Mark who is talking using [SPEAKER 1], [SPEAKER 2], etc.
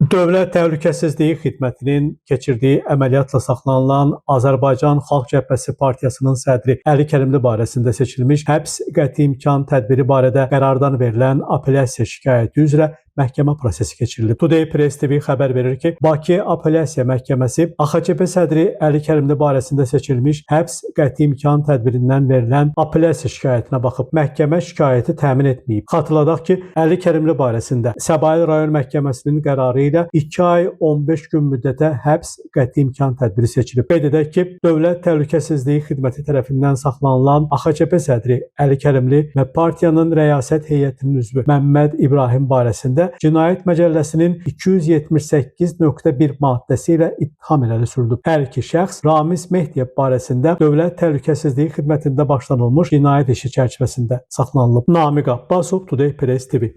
[SPEAKER 1] Dövlət Təhlükəsizliyi Xidmətinin keçirdiyi əməliyyatla saxlanılan Azərbaycan Xalq Cəbhəsi Partiyasının sədri Əli Kərimli barəsində seçilmiş həbs qəti imkan tədbiri barədə qərardan verilən apellyasiya şikayəti üzrə məhkəmə prosesi keçirilib. Today Press TV xəbər verir ki, Bakı Apellyasiya Məhkəməsi AXCP sədri Əli Kərimli barəsində seçilmiş həbs qəti imkan tədbirindən verilən apellyasiya şikayətinə baxıb. Məhkəmə şikayəti təmin etməyib. Xatırladaq ki, Əli Kərimli barəsində Səbail rayon məhkəməsinin qərarı ilə 2 ay 15 gün müddətə həbs qəti imkan tədbiri seçilib. Qeyd edək ki, Dövlət Təhlükəsizliyi Xidməti tərəfindən saxlanılan AXCP sədri Əli Kərimli və partiyanın rəyasət heyətinin üzvü Məmməd İbrahim barəsində Cinayət Məcəlləsinin 278.1 maddəsi ilə ittiham irəli sürülüb. Hər iki şəxs Ramiz Mehdiyev barəsində Dövlət Təhlükəsizliyi Xidmətində başlanılmış cinayət işi çərçivəsində saxlanılıb. Namiq Abbasov, Today Press TV.